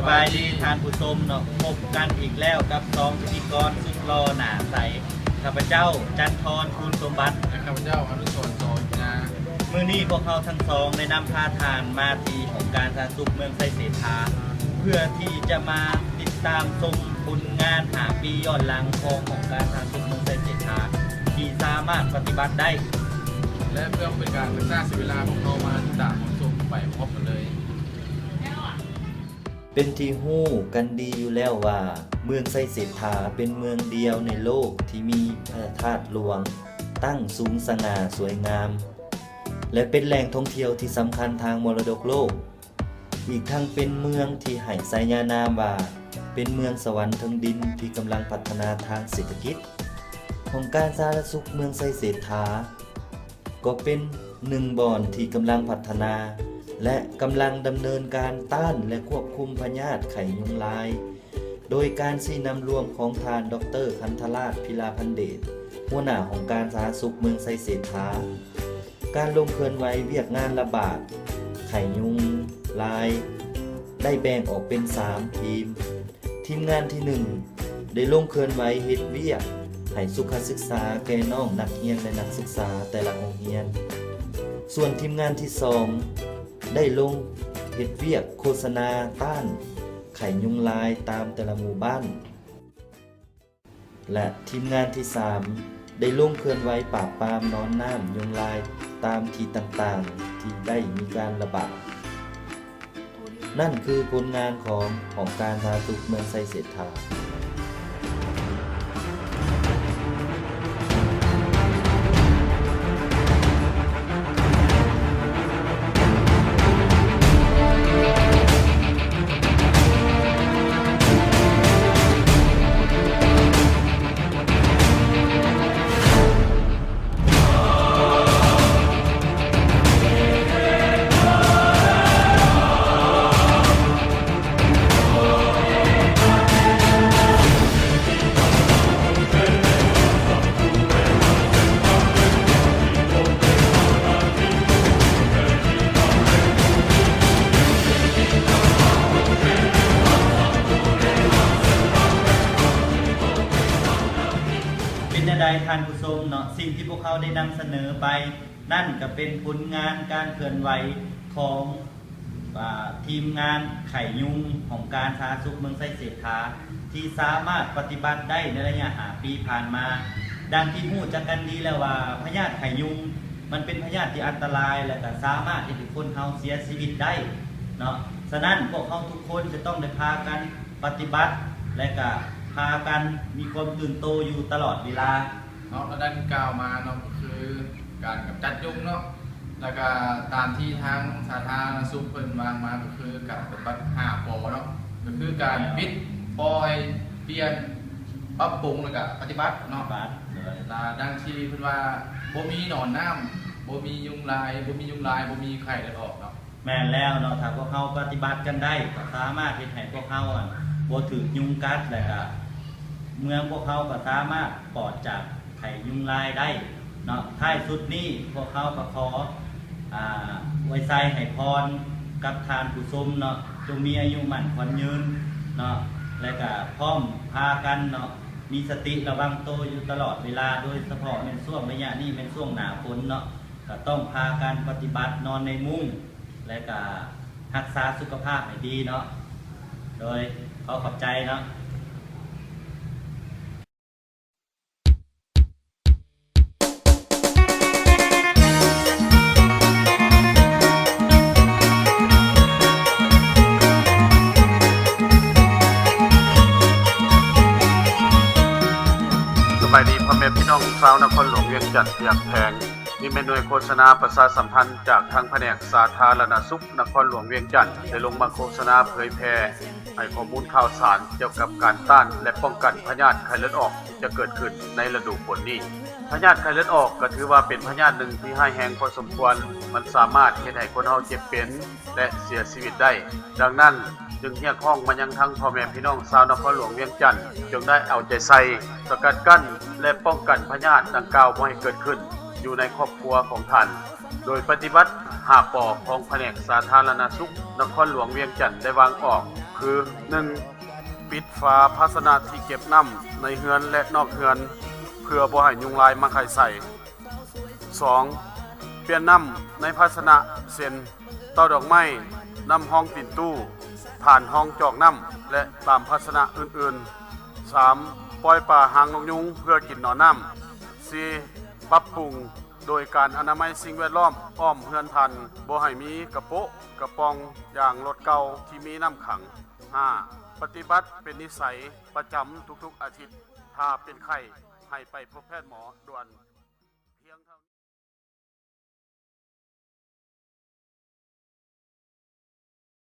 ສະບາຍດີທ່ານຜູ້ຊົມເນາະ, ພົບກັນອີກແລ້ວກັບສອງພິທີກອນສຸດຫຼໍ່ໜ້າໃສ, ຂ້າພະເຈົ້າ ຈັນທອນ ຄູນສົມບັດ ແລະ ຂ້າພະເຈົ້າ ອະນຸສອນ ຊໍກິນາ. ມື້ນີ້ພວກເຮົາທັງສອງໄດ້ນຳພາທ່ານມາທີ່ຫ້ອງການສາທາລະນະສຸກເມືອງໄຊເສດຖາ ເພື່ອທີ່ຈະມາຕິດຕາມຊົມຜົນງານຫ້າປີຍ້ອນຫຼັງຂອງຫ້ອງການສາທາລະນະສຸກເມືອງໄຊເສດຖາ ທີ່ສາມາດປະຕິບັດໄດ້ ແລະ ເພື່ອບໍ່ເປັນການເສຍເວລາ ພວກເຮົາມາຕິດຕາມຮັບຊົມໄປພ້ອມກັນເລີຍ. ເປັນທີ່ຮູ້ກັນດີຢູ່ແລ້ວວ່າ ເມືອງໄຊເສດຖາເປັນເມືອງດຽວໃນໂລກທີ່ມີພະທາດຫຼວງຕັ້ງສູງສະຫງ່າສວຍງາມ ແລະ ເປັນແຫຼ່ງທ່ອງທ່ຽວທີ່ສຳຄັນທາງມໍລະດົກໂລກ. ອີກທັງເປັນເມືອງທີ່ໃຫ້ສາຍານາມວ່າ ເປັນເມືອງສະຫວັນເທິງດິນທີ່ກຳລັງພັດທະນາທາງເສດຖະກິດ. ຫ້ອງການສາທາລະນະສຸກເມືອງໄຊເສດຖາ ກໍເປັນໜຶ່ງບ່ອນທີ່ກຳລັງພັດທະນາ ແລະ ກຳລັງດຳເນີນການຕ້ານ ແລະ ຄວບຄຸມພະຍາດໄຂ້ຍຸງລາຍ ໂດຍການຊີ້ນຳລວມຂອງທ່ານ ດອກເຕີ ຄັນທະລາດ ພິລາພັນເດດ ຫົວໜ້າຫ້ອງການສາທາລະນະສຸກເມືອງໄຊເສດຖາ. ການລົງເຄື່ອນໄຫວວຽກງານລະບາດໄຂ້ຍຸງລາຍ ໄດ້ແບ່ງອອກເປັນສາມທີມ. ທີມງານທີໜຶ່ງ ໄດ້ລົງເຄື່ອນໄຫວເຮັດວຽກໃຫ້ສຸຂະສຶກສາແກ່ນ້ອງນັກຮຽນ ແລະ ນັກສຶກສາແຕ່ລະໂຮງຮຽນ. ສ່ວນທີມງານທີສອງ ໄດ້ລົງເຮັດວຽກໂຄສະນາຕ້ານໄຂ້ຍຸງລາຍຕາມແຕ່ລະໝູ່ບ້ານ. ແລະ ທີມງານທີສາມ ໄດ້ລົງເຄື່ອນໄຫວປາບປາມໜອນນ້ຳຍຸງລາຍຕາມທີ່ຕ່າງໆ ທີ່ໄດ້ມີການລະບາດ. ນັ້ນຄືຜົນງານຂອງຫ້ອງການສາທາລະນະສຸກເມືອງໄຊເສດຖາ. ເປັນແນວໃດທ່ານຜູ້ຊົມເນາະ? ສິ່ງທີ່ພວກເຮົາໄດ້ນຳສະເໜີໄປ ນັ້ນກໍເປັນຜົນງານການເຄື່ອນໄຫວຂອງ ອາ ທີມງານໄຂ້ຍຸງຂອງການສາທາລະນະສຸກເມືອງໄຊເສດຖາ ທີ່ສາມາດປະຕິບັດໄດ້ໃນໄລຍະຫ້າປີຜ່ານມາ. ດັ່ງທີ່ຮູ້ຈັກກັນດີແລ້ວວ່າ ພະຍາດໄຂ້ຍຸງມັນເປັນພະຍາດທີ່ອັນຕະລາຍ ແລະ ກໍສາມາດເຮັດໃຫ້ຄົນເຮົາເສຍຊີວິດໄດ້ເນາະ. ສະນັ້ນ ພວກເຮົາທຸກຄົນຈະຕ້ອງໄດ້ພາກັນປະຕິບັດ ແລະ ກໍພາກັນມີຄວາມຕື່ນໂຕຢູ່ຕະຫຼອດເວລາ. ເນາະ ແລ້ວດັ່ງທີ່ກ່າວມາເນາະ ກໍຄືການກຳຈັດຍຸງເນາະ ແລ້ວກະຕາມທີ່ທາງສາທາລະນະສຸກເພິ່ນວາງມາ ກໍຄືການປະຕິບັດຫ້າ ປ ເນາະ ກໍຄືການປິດ, ປ່ອຍ, ປ່ຽນ, ປັບປຸງ ແລ້ວກະປະຕິບັດເນາະ ປະຕິບັດ. ແລ້ວດັ່ງທີ່ເພິ່ນວ່າ ບໍ່ມີໜອນນ້ຳ, ບໍ່ມີຍຸງລາຍ, ບໍ່ມີຍຸງລາຍ, ບໍ່ມີໄຂ້ເລືອດອອກເນາະ. ແມ່ນແລ້ວເນາະ, ຖ້າພວກເຮົາປະຕິບັດກັນໄດ້ ກໍສາມາດເຮັດໃຫ້ພວກເຮົາ ອັນ ບໍ່ຖືກຍຸງກັດ ແລະກະເມືອງພວກເຮົາກໍສາມາດປອດຈາກໄຂ້ຍຸງລາຍໄດ້ເນາະ. ທ້າຍສຸດນີ້ ພວກເຮົາກໍຂໍ ອາ ອວຍໄຊໃຫ້ພອນກັບທ່ານຜູ້ຊົມເນາະ, ຈົ່ງມີອາຍຸໝັ້ນຂວັນຍືນເນາະ ແລະກະພ້ອມພາກັນເນາະ ມີສະຕິລະວັງໂຕຢູ່ຕະຫຼອດເວລາ, ໂດຍສະເພາະແມ່ນຊ່ວງໄລຍະນີ້ແມ່ນຊ່ວງໜ້າຝົນເນາະ, ກໍຕ້ອງພາກັນປະຕິບັດນອນໃນມຸ້ງ ແລະກະຮັກສາສຸຂະພາບໃຫ້ດີເນາະ. ໂດຍ ຂໍຂອບໃຈເນາະ. ສະບາຍດີພໍ່ແມ່ພີ່ນ້ອງຊາວນະຄອນຫຼວງວຽງຈັນທີ່ຮັກແພງ. ນີ້ແມ່ນໜ່ວຍໂຄສະນາປະຊາສຳພັນຈາກທາງພະແນກສາທາລະນະສຸກນະຄອນຫຼວງວຽງຈັນ ໄດ້ລົງມາໂຄສະນາເຜີຍແຜ່ໃຫ້ຂໍ້ມູນຂ່າວສານກ່ຽວກັບການຕ້ານ ແລະ ປ້ອງກັນພະຍາດໄຂ້ເລືອດອອກທີ່ຈະເກີດຂຶ້ນໃນລະດູຝົນນີ້. ພະຍາດໄຂ້ເລືອດອອກກໍຖືວ່າເປັນພະຍາດໜຶ່ງທີ່ຮ້າຍແຮງພໍສົມຄວນ, ມັນສາມາດເຮັດໃຫ້ຄົນເຮົາເຈັບເປັນ ແລະ ເສຍຊີວິດໄດ້. ດັ່ງນັ້ນ ຈຶ່ງຮຽກຮ້ອງມາຍັງທັງພໍ່ແມ່ພີ່ນ້ອງຊາວນະຄອນຫຼວງວຽງຈັນ ຈົ່ງໄດ້ເອົາໃຈໃສ່ ສະກັດກັ້ນ ແລະ ປ້ອງກັນພະຍາດດັ່ງກ່າວບໍ່ໃຫ້ເກີດຂຶ້ນຢູ່ໃນຄອບຄົວຂອງທ່ານ. ໂດຍປະຕິບັດຫ້າ ປ ຂອງພະແນກສາທາລະນະສຸກນະຄອນຫຼວງວຽງຈັນໄດ້ວາງອອກ ຄື ໜຶ່ງ ປິດຝາພາຊະນະທີ່ເກັບນ້ຳໃນເຮືອນ ແລະ ນອກເຮືອນ ເພື່ອບໍ່ໃຫ້ຍຸງລາຍມາໄຂ່ໃສ່. ສອງ ປ່ຽນນ້ຳໃນພາຊະນະ ເຊັ່ນ ເຕົ້າດອກໄມ້, ນ້ຳຮອງຕີນຕູ້, ຖານຮອງຈອກນ້ຳ ແລະ ຕາມພາຊະນະອື່ນໆ. ສາມ ປ່ອຍປາຫາງນົກຍຸງເພື່ອກິນໜອນນ້ຳ. ສີ່ ປັບປຸງໂດຍການອະນາໄມສິ່ງແວດລ້ອມອ້ອມເຮືອນທ່ານ, ບໍ່ໃຫ້ມີກະໂປະ, ກະປ໋ອງ, ຢາງລົດເກົ່າທີ່ມີນ້ຳຂັງ. ຫ້າ ປະຕິບັດເປັນນິໄສປະຈຳທຸກໆອາທິດ. ຖ້າເປັນໄຂ້, ໃຫ້ໄປພົບແພດໝໍດ່ວນ. ພຽງເທົ່າ